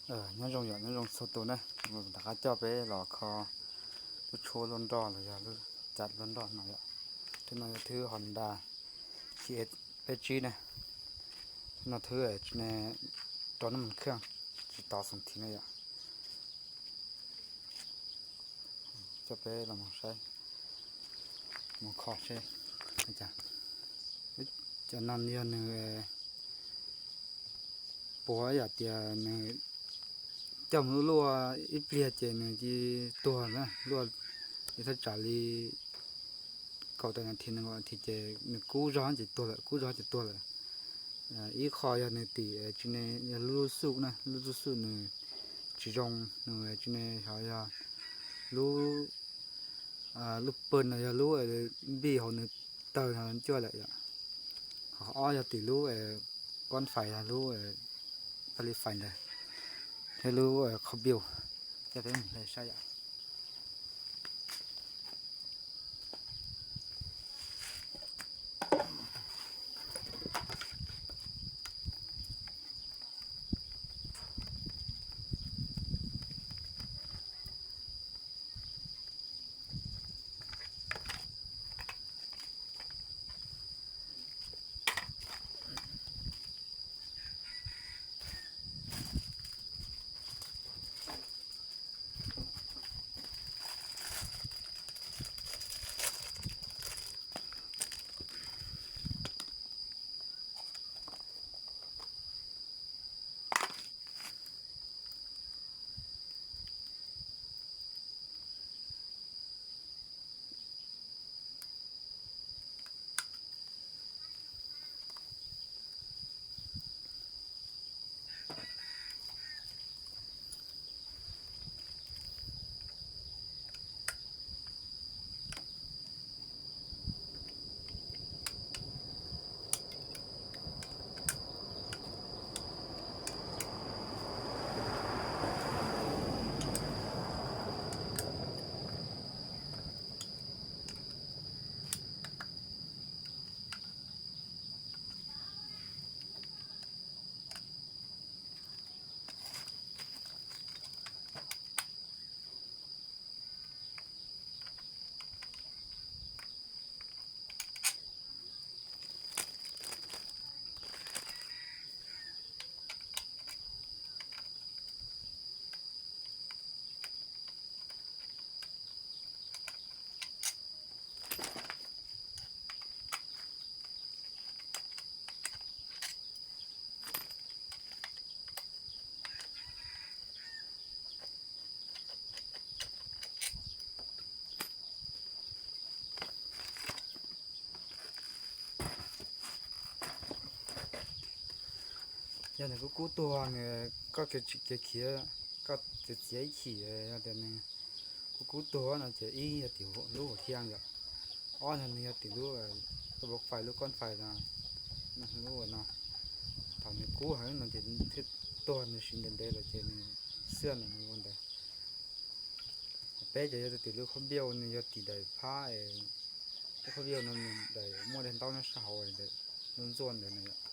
Nyob zoo yom, nyob zoo txhua tus na. Rov qab coj peb los kho lub tshuab luaj nroj los yog lub cam luaj nroj no yom. Thwb no yog thwb Honda G S peb tsib na. Thwb no thwb tsis ne, rau nab mas khaj, tsis tov xoom thiv na yom. Coj peb los mus saib, mus kho seb. Cov no yog nws puas yom, tias nws coj mus luaj ib pliag ces nws cia tuag na, luaj thaj tsam li kaum tawm nas this nees nkaum nas this ces nws kub zog ces tuag lawm, kub zog ces tuag lawm. Ib qho yog nws tim tsis ne, yog lub xuj na, lub xuj nws tsis zoo, nws tsis ne, ho yog lub lub pawg no yog lub npij hauv nws tawg no cuaj lawm yom. Ho ob yog tim lub kob fais, lub paj li fais ntawd, thiab lub qhov biu. Coj peb mus saib yom. Yog nws kub kub tuag nws, koj tsis khiav, koj txiav txiav ib chim, yog tias nws kub kub tuag no ces ib yog tim lub hauv thiaj yom, ob yog nws yog tim lub, lub fais, lub kob fais no, lub no. Thaum nws kub heev no ces thiaj tuag, nws siv ntev ntev lawm ces nws xiaj no nws ua ntawd. Peb ces yog tim lub qhov biu, nws yog tim daim phab, lub qhov biu no nws daim muaj daim ntaub nyob sab hauv, daim ntsuab ntsuab ntawd no yom.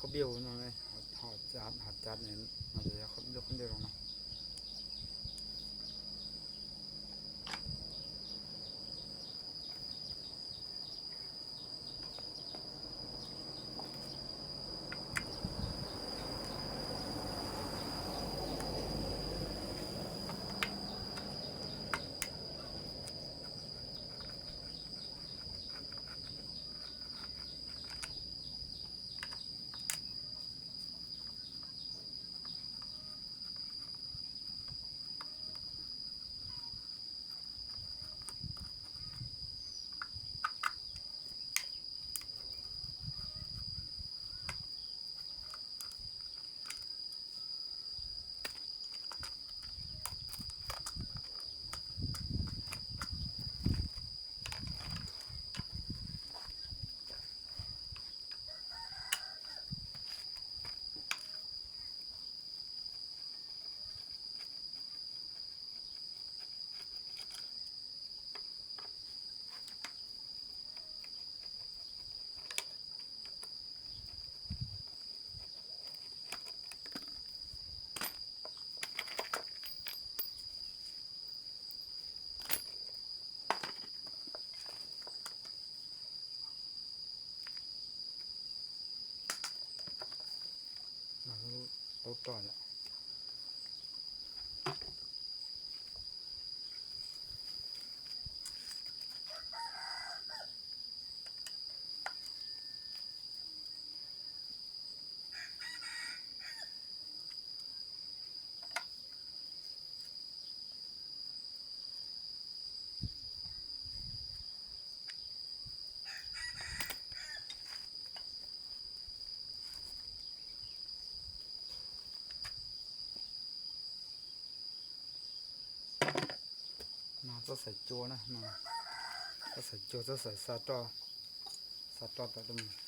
Qhov biu no, ho cav no, qhov biu zoo no. roj yom. No txhob xaiv cua na, txhob xaiv cua, txhob xaiv xa roj, xa roj tawm tuaj mus.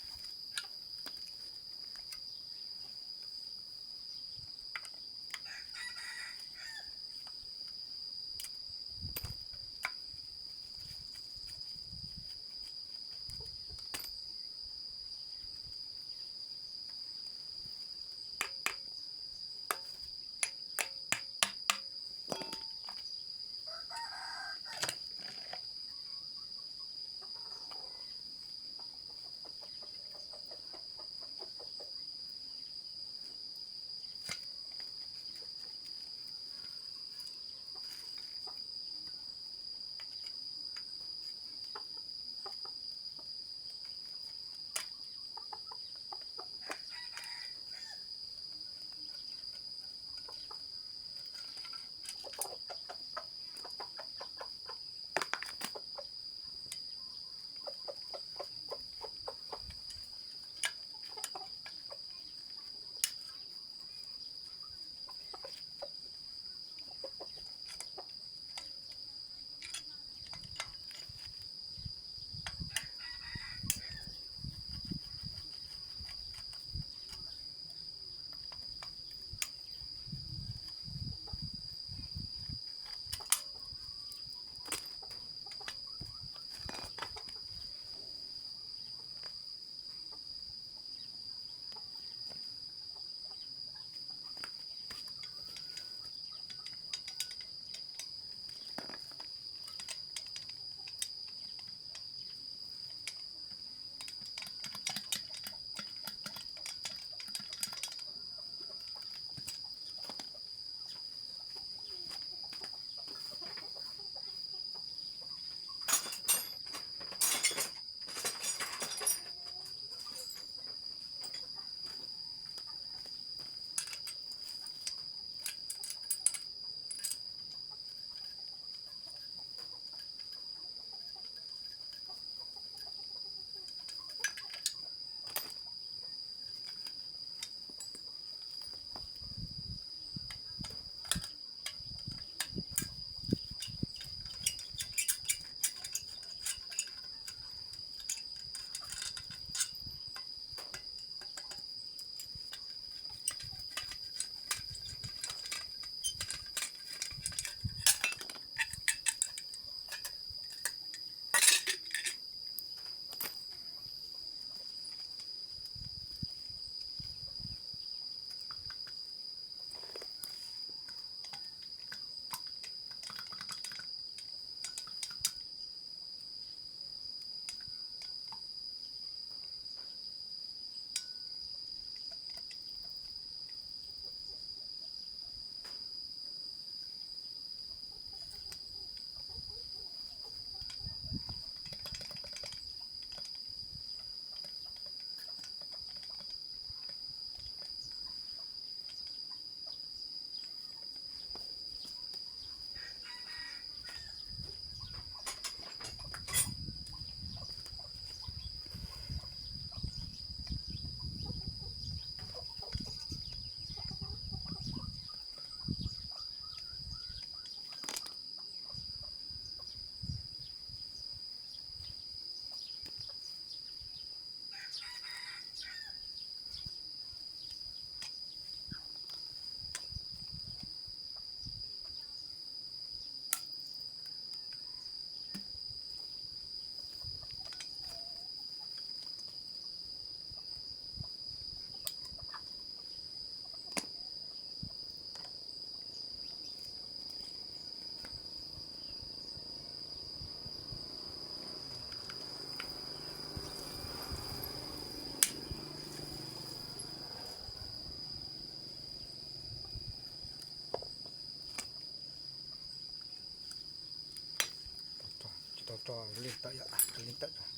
Tso leej tawm, leej tawm.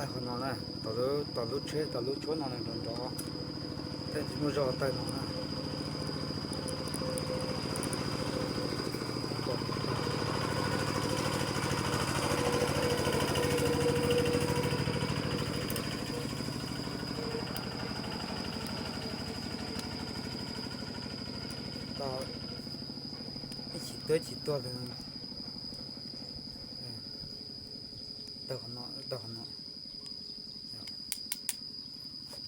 Qhov no na, tom lub tsheb, tom lub tshuab no nrov nrov, tej tsis muaj zog tawg no na. Ib chim tuaj ib chim tuaj li. Tawg qhov no, tawg qhov no.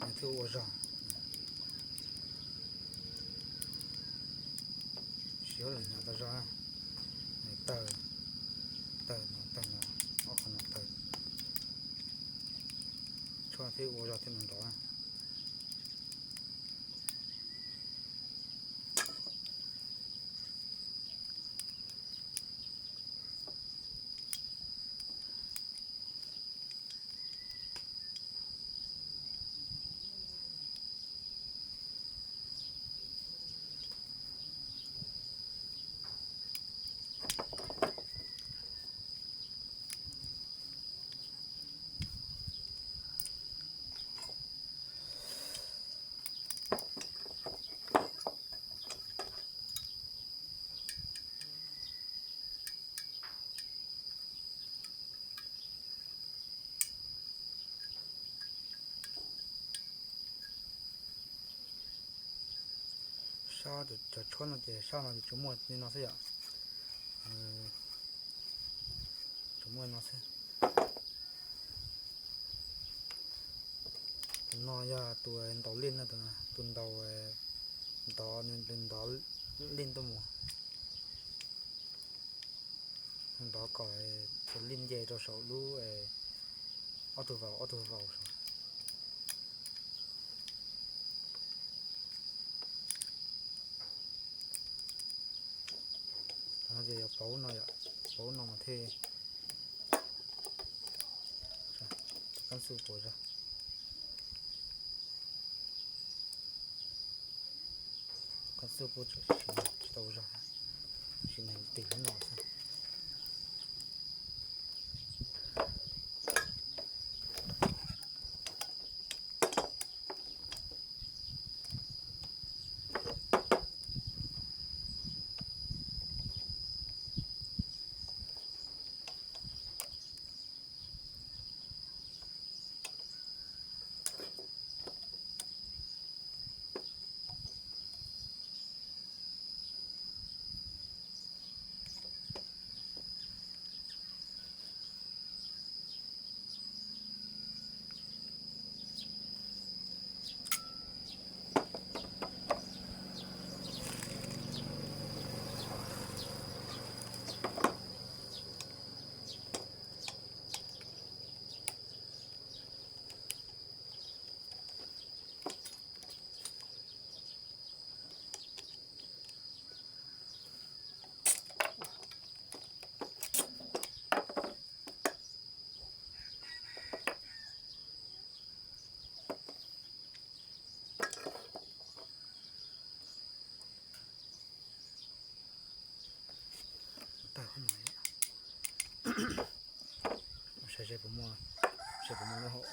Nws thiaj ua zog. Siv hauj lwm hnyav tau zog. Tawg, tawg no, tawg no, ob qhov no tawg. Tshuab thiaj ua zog thiaj nrov nrov. Sab cov tshuab no ces sab no tsuas muaj li no xwb yom. Tsuas muaj li no xwb. Tus no yog tus ntaus lij na, tus ntaus, ntov, ntov lij tuaj mus. Ntov kom tus lij nce rau saum lub ob tug vaus, ob tug vaus saud. Ces yog pauv no yom, pauv no mas thiaj, kab xu pauv zog. Kab xu pauv tsis tau zog, siv neeg tis lub no xwb. Tag, saib seb puas muaj, seb puas muaj lub hau.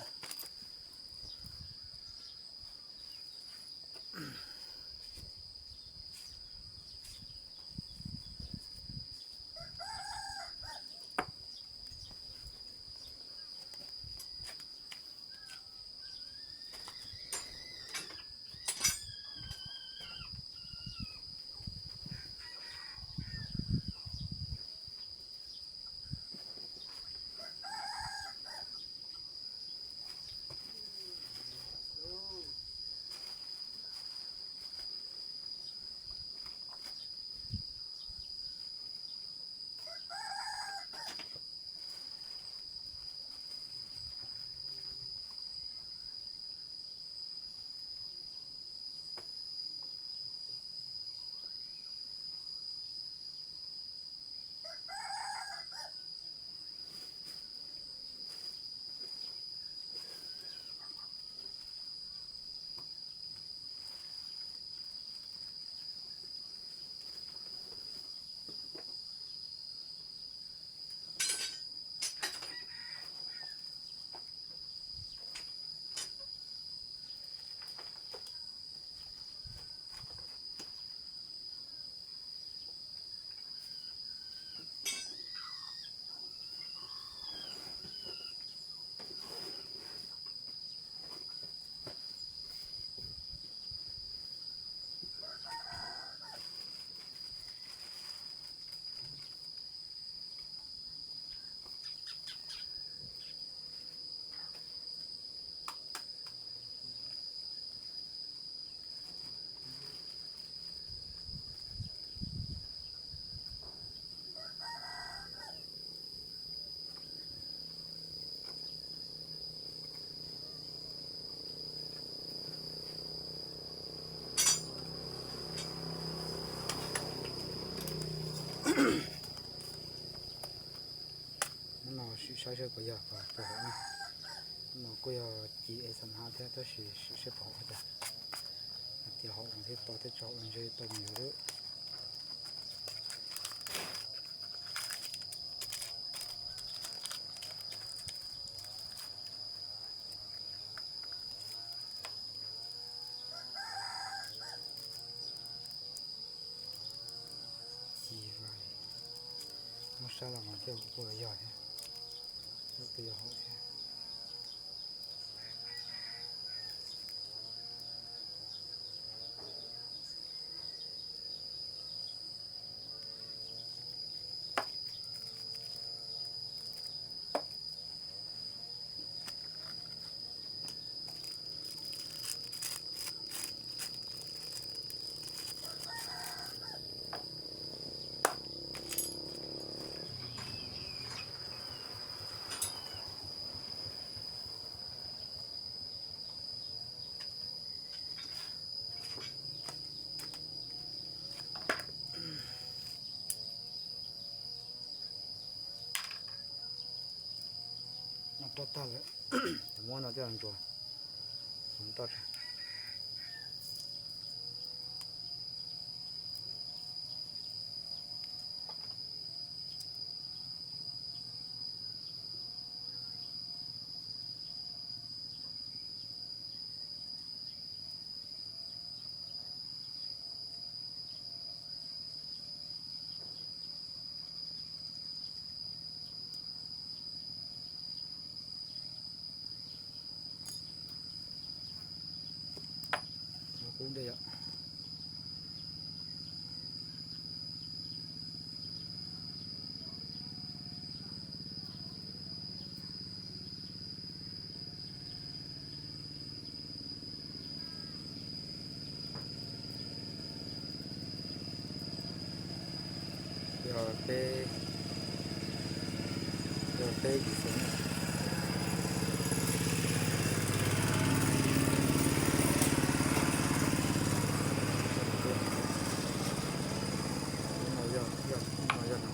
Saib seb puas yog puas haum na. No kuj yog ci es xam hab thiab tab sis sim seb puas haum cas. Hais tias haum mas thiaj tau, thiaj tsis haum los ntshe tau mus yuav lawm. Ci vais, muab saib los mas thiaj kuj yog thiab, kuj yog haum thiab. No roj tag lawm, muab no coj los ntsuas, roj tag. Qub dej yom. Yog peb, yog peb yim xeev. No yog, yog, no yog no.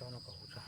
Saub no kom huv tso.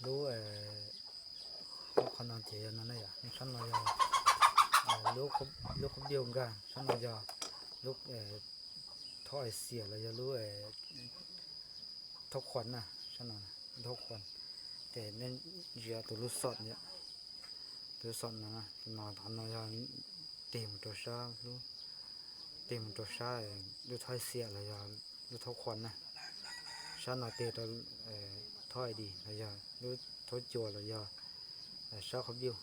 Lub, lub qhov no ces yog no na yom, sab no yog lub qhov biuj nkag, sab no yog lub thaub axias los yog lub thaub qhuas na, sab no thaub qhuas. Ces nej ntsia tus lub xom yom, tus lub xom no, no tav no yog tig mus rau sab, tig mus rau sab lub thaub axias los yog lub thaub qhuas na. Sab no tig rau thaub ID los yog lub thaub cua los yog sab qhov biuj.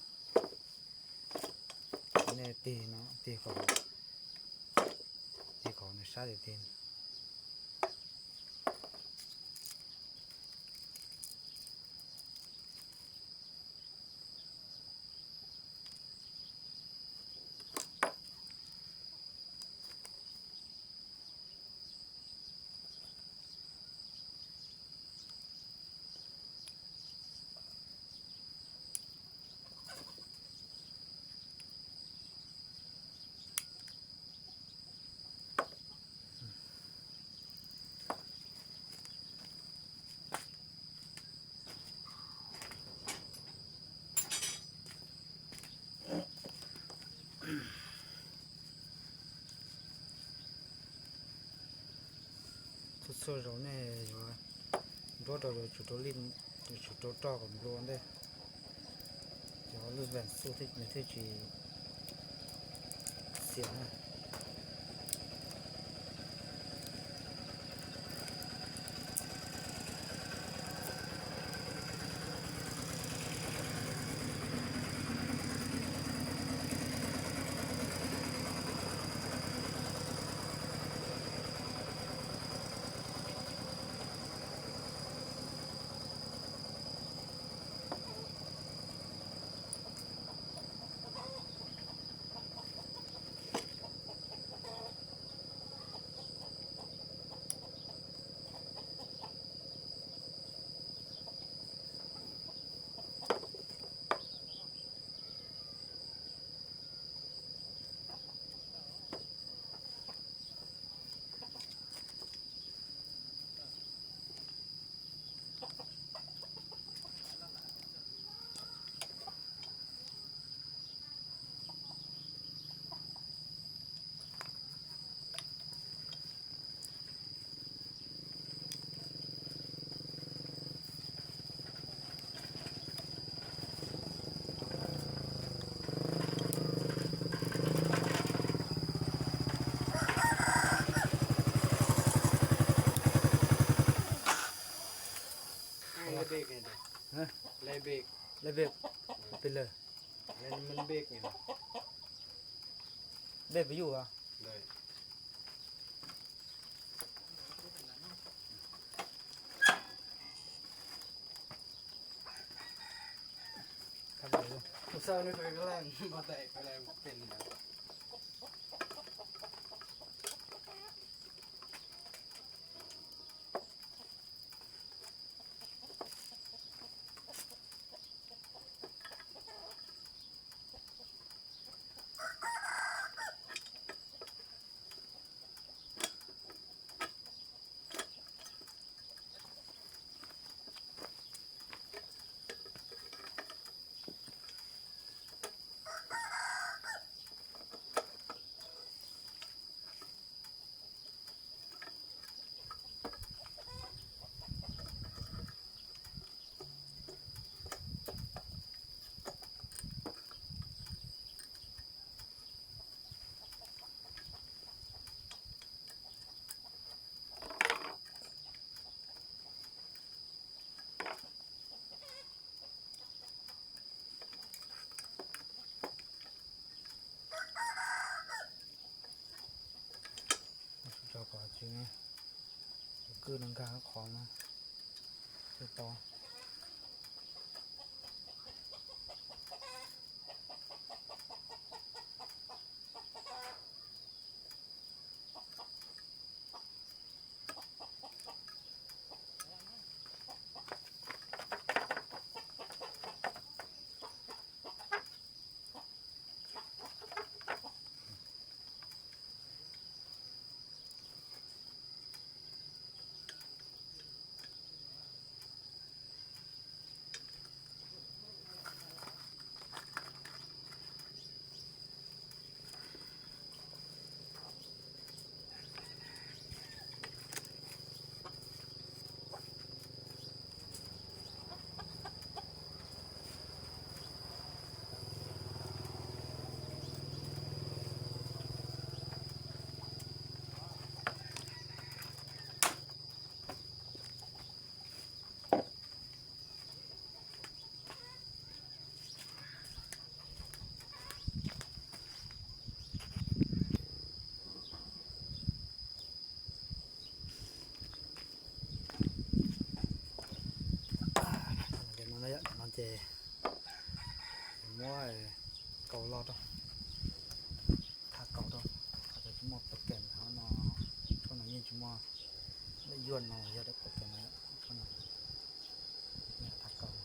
Nej tig no, tig kom, tig kom nws sab tiag tiag. Txhua txhua zaus nej yuav nruab rau yuav tsum rau li, yuav tsum rau roj kom nplua ntej, ces lub vees xub nws thiaj tsis xiam na. Lej peb, peb lawm. Peb peb yuj as. Tso kom tsis, tus kwj no nkag qhov no thiaj tau. Duaj no yog dab pov kev no, qhov no yog thaj kaum.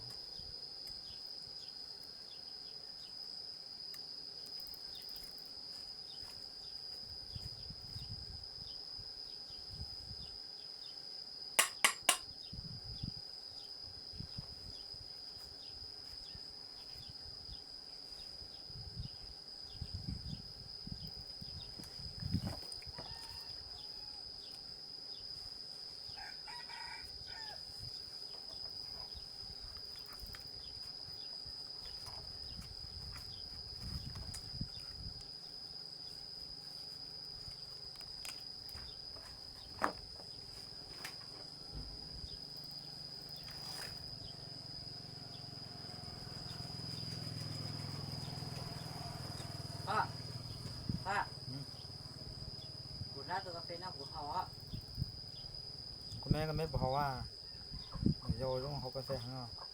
Kuv dab tus kas fes no kuv haus. Kuv me, koj me puas haus a? Yau zoo haus kas fes heev os.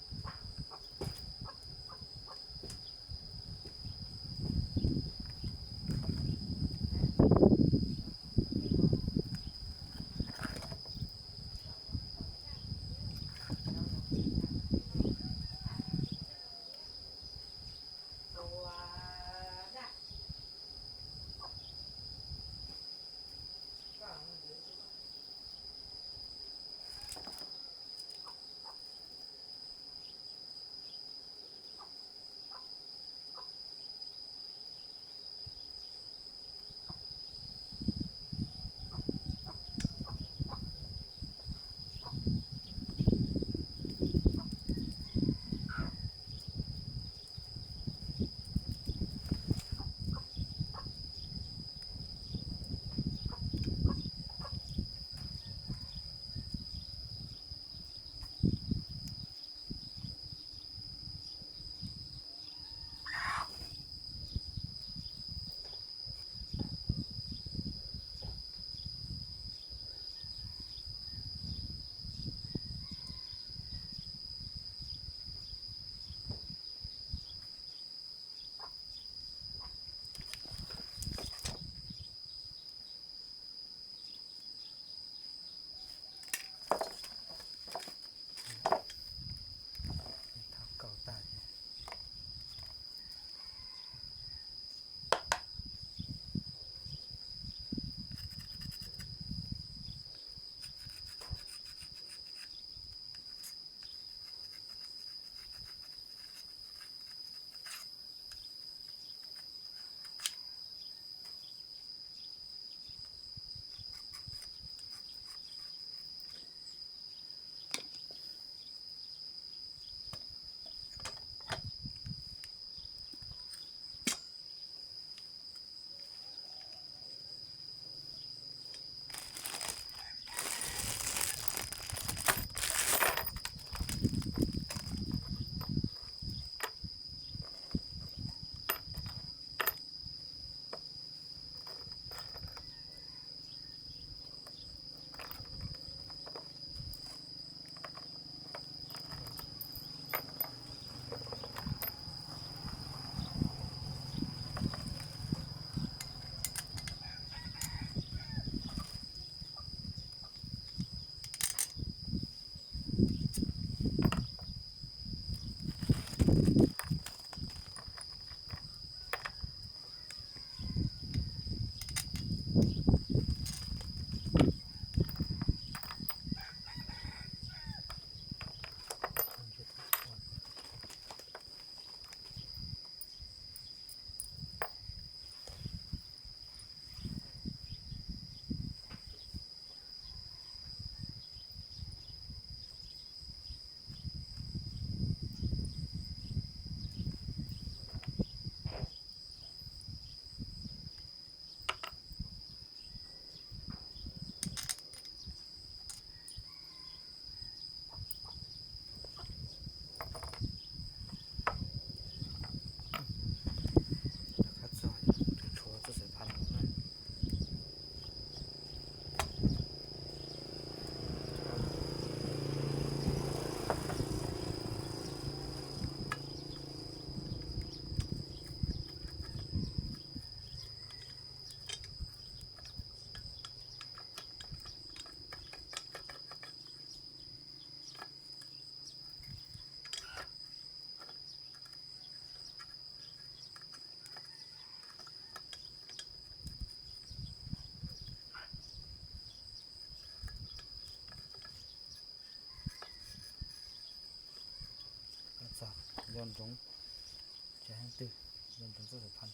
nco ntsoov, tsis hais leej twg, nco ntsoov txoj xov phaj.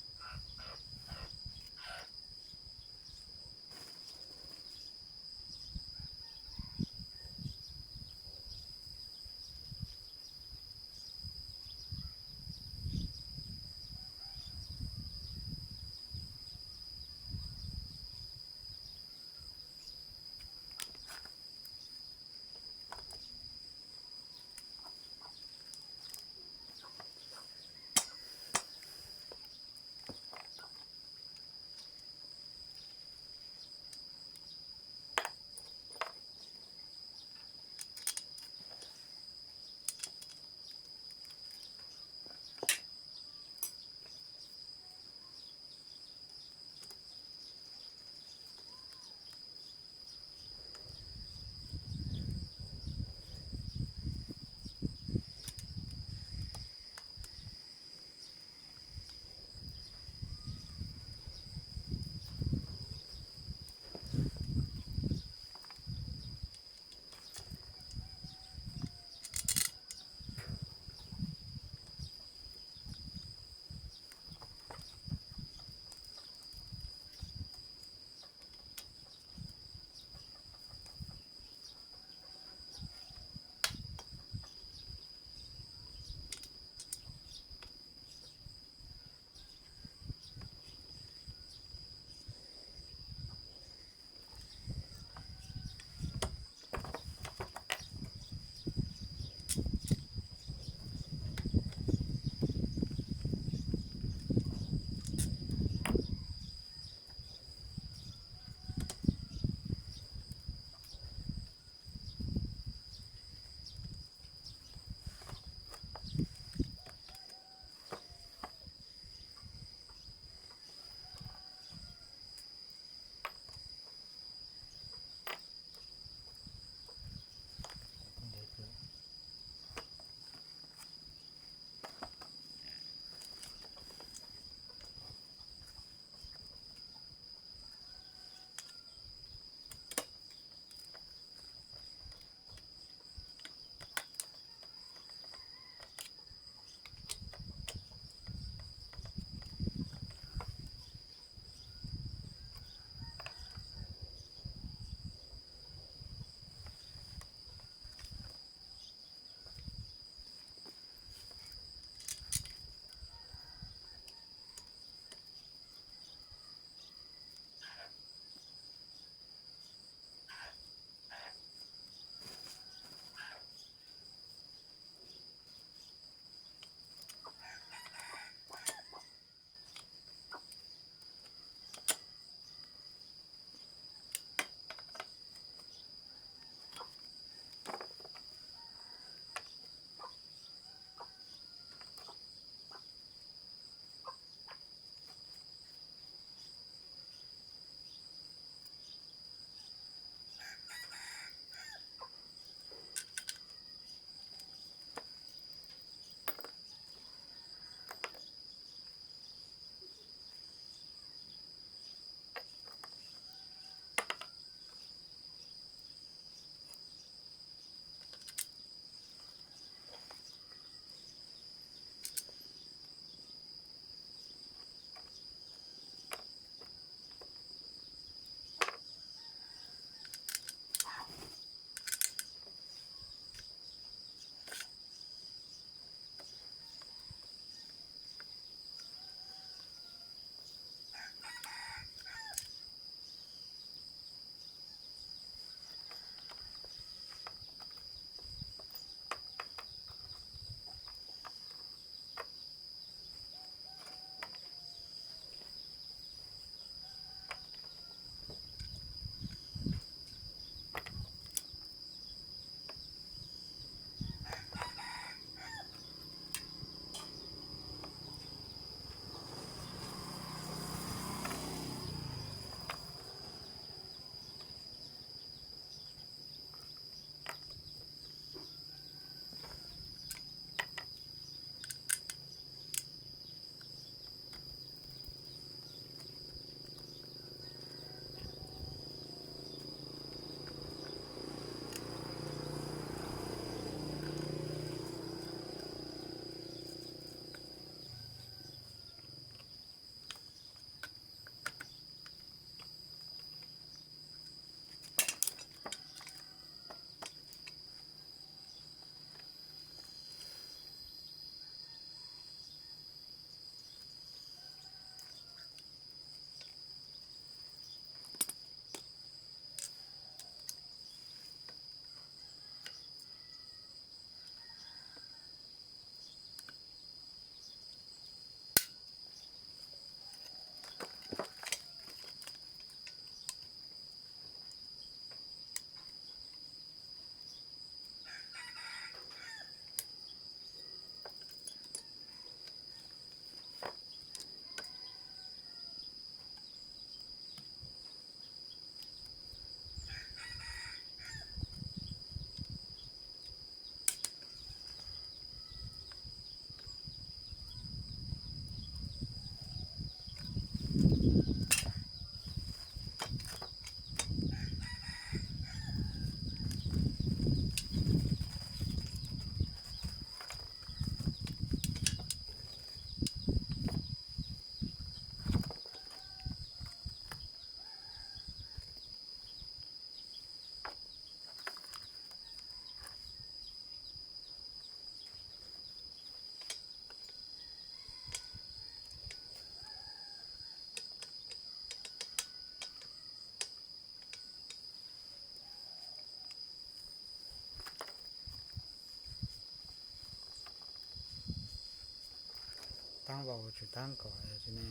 taab vau tsis taab kom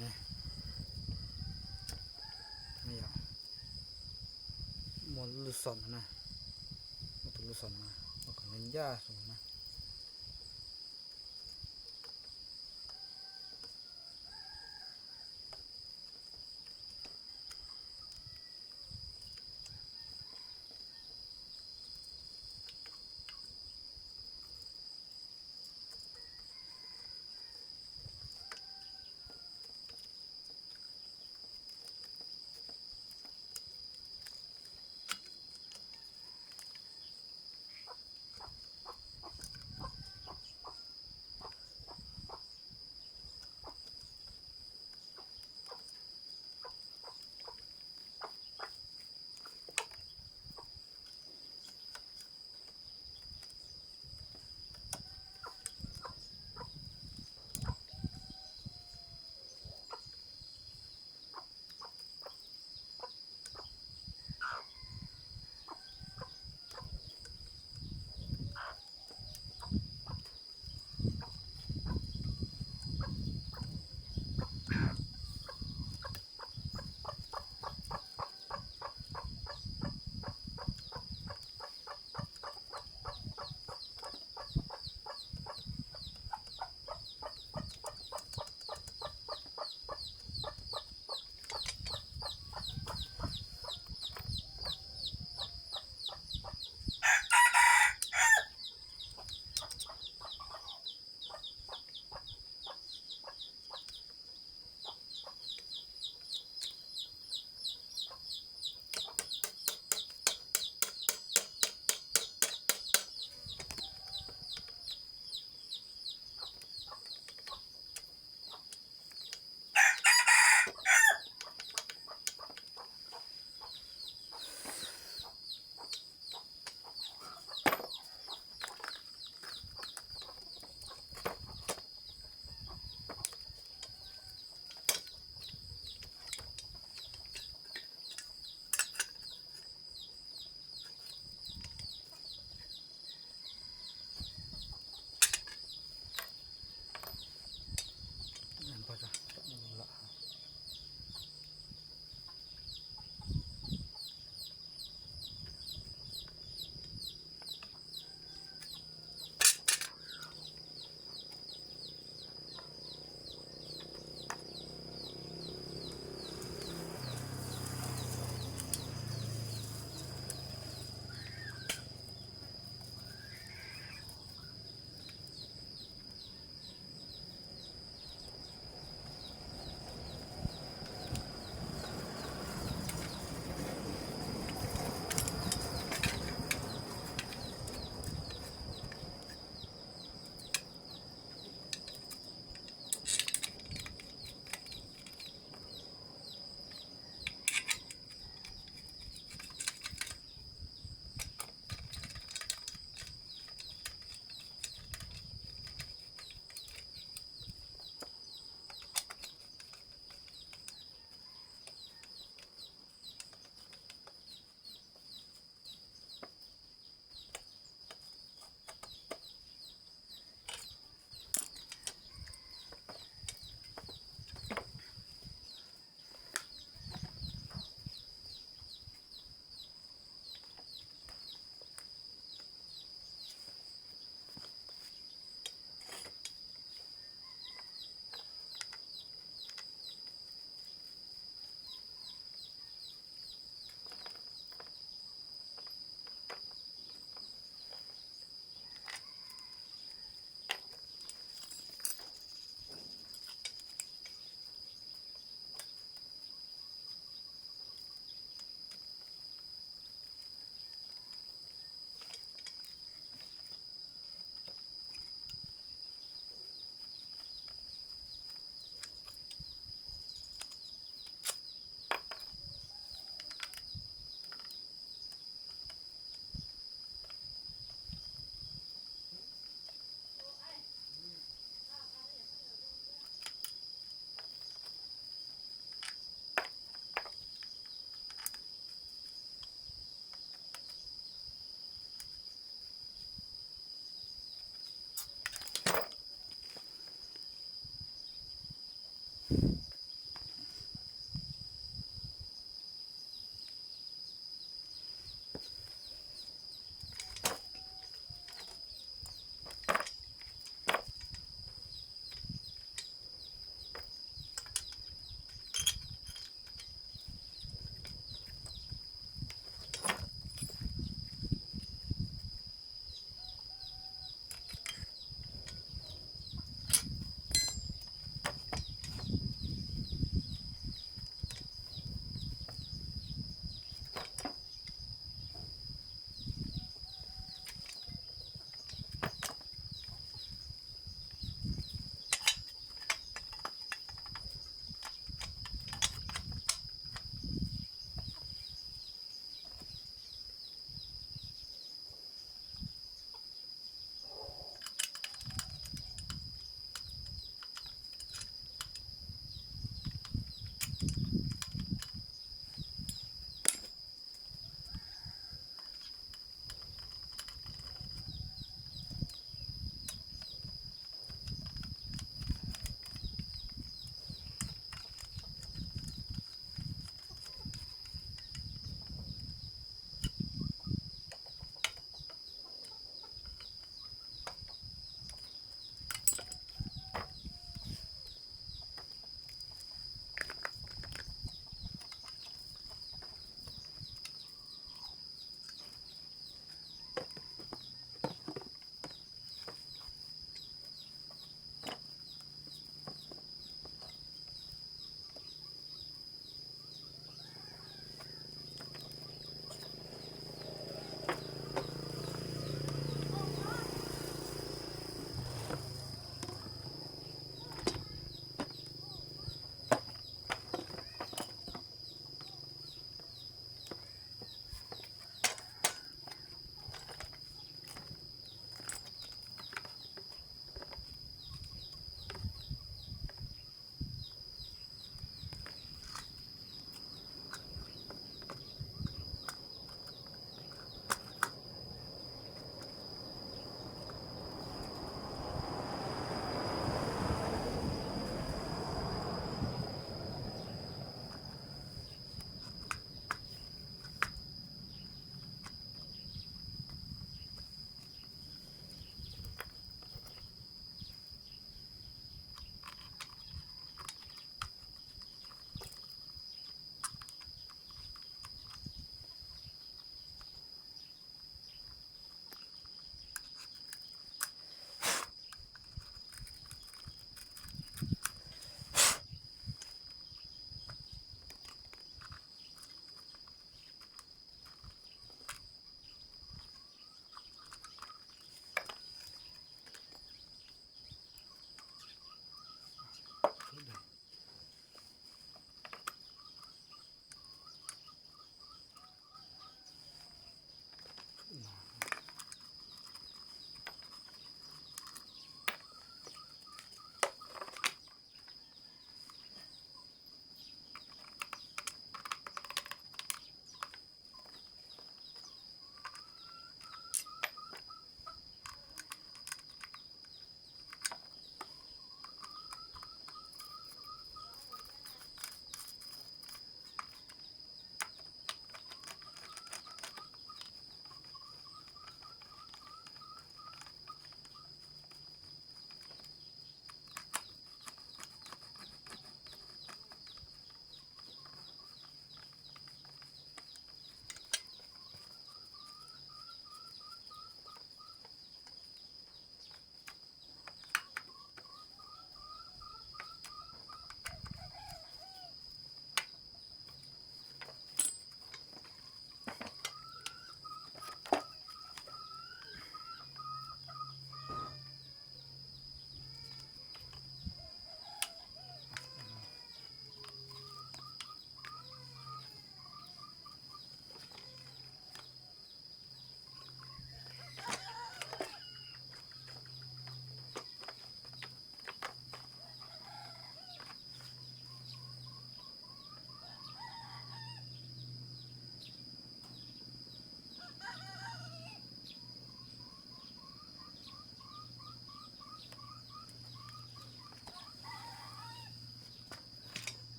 ne, muaj lub xoom no na, muaj tus lub xoom no, muaj kom ncaj ncaj xwb na.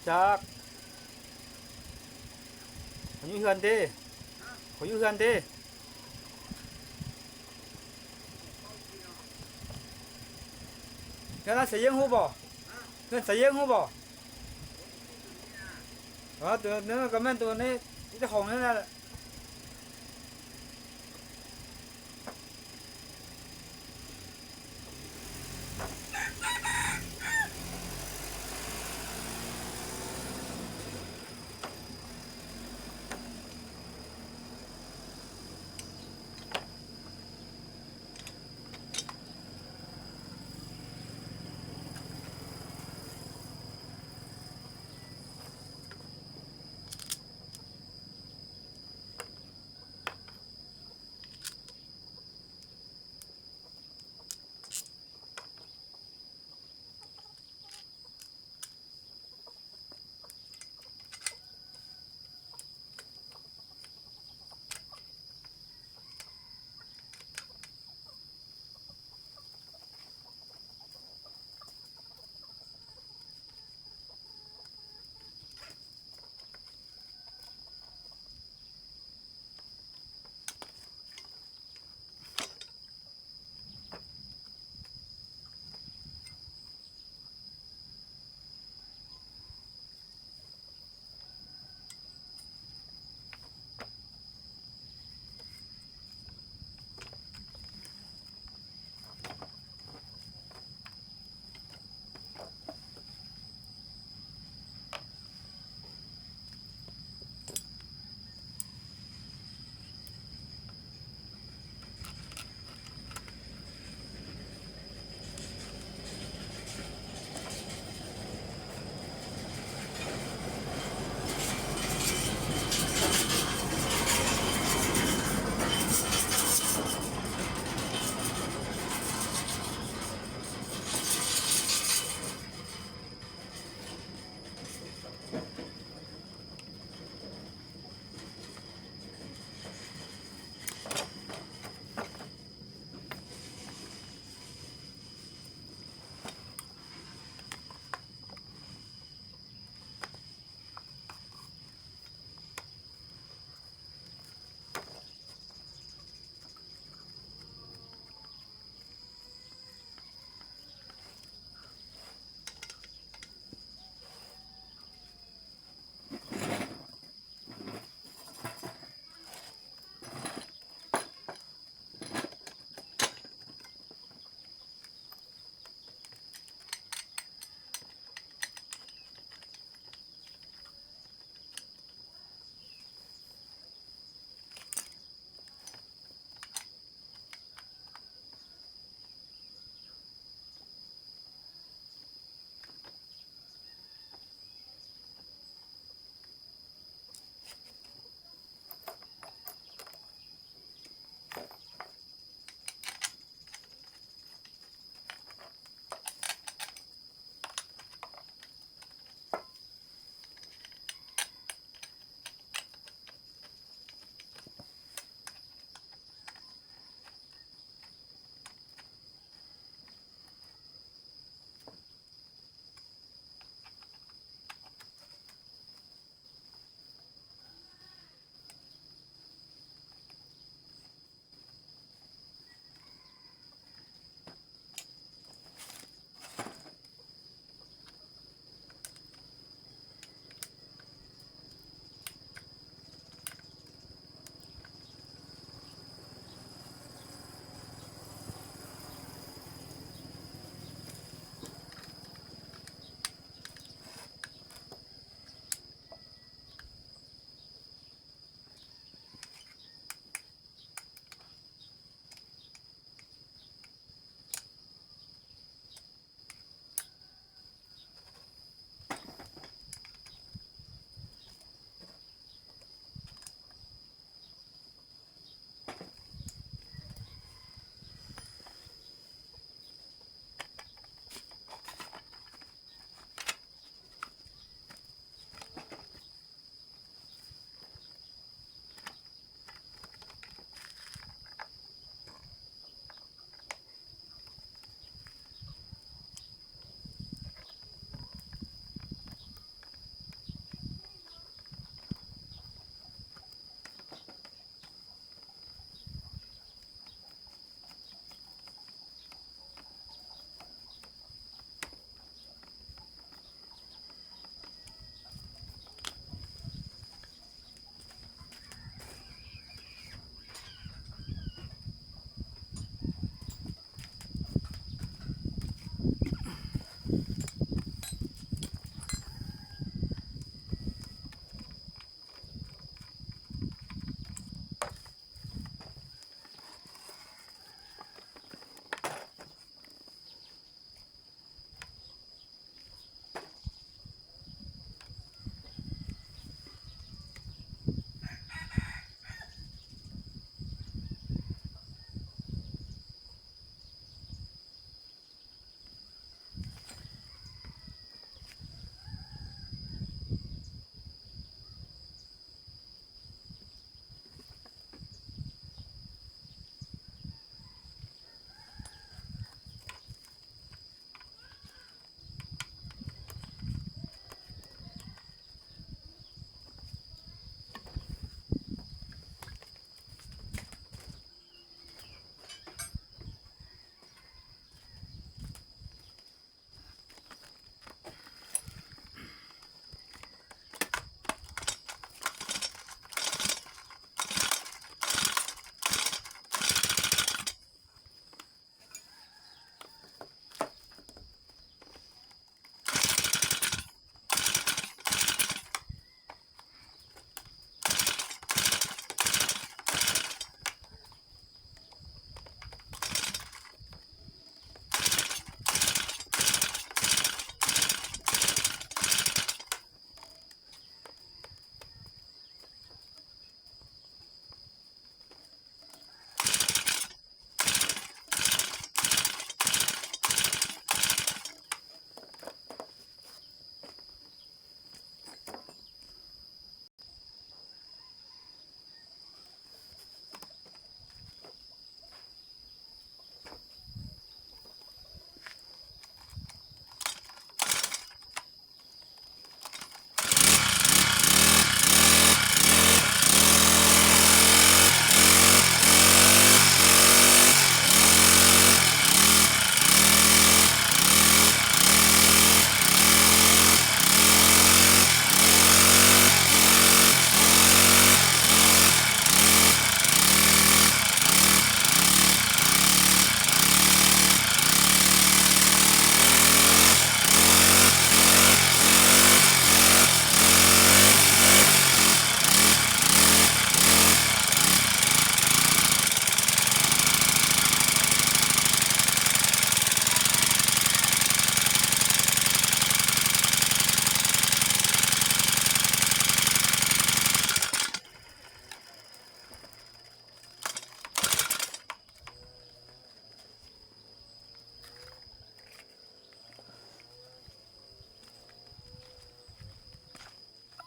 Sas, qhov nyuj hwj nte, qhov nyuj hwj nte. Nyob na, xav yeeb hub pom, nyob xav yeeb hub pom. Tus comment tus ne, ib tug hoom ne.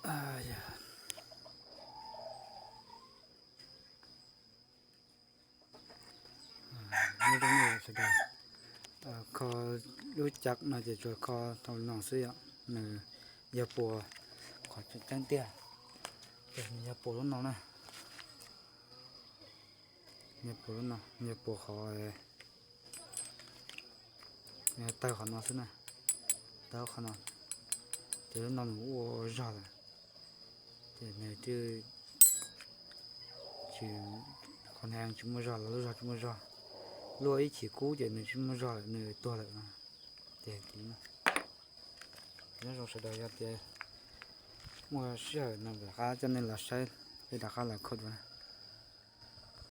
Nyob zoo nej sawv daws, kho lub cav no ces tsuas kho tau li no xwb yom. Nws yog puas, qhov tseeb tiag ces nws yog puas lub no na. Yog puas lub no, yog puas qhov, tawg qhov no xwb na, tawg qhov no, ces lub no nws ua zog lawm, ces nws tsis, qhov no tsis muaj zog los lub zog tsis muaj zog, luaj ib chim kub ces nws tsis muaj zog lawm, nws tuag lawm. Ces nyob zoo sawv daws, yog tias muaj sij hawm no rov qab coj nej los saib, peb rov qab los kho dua na.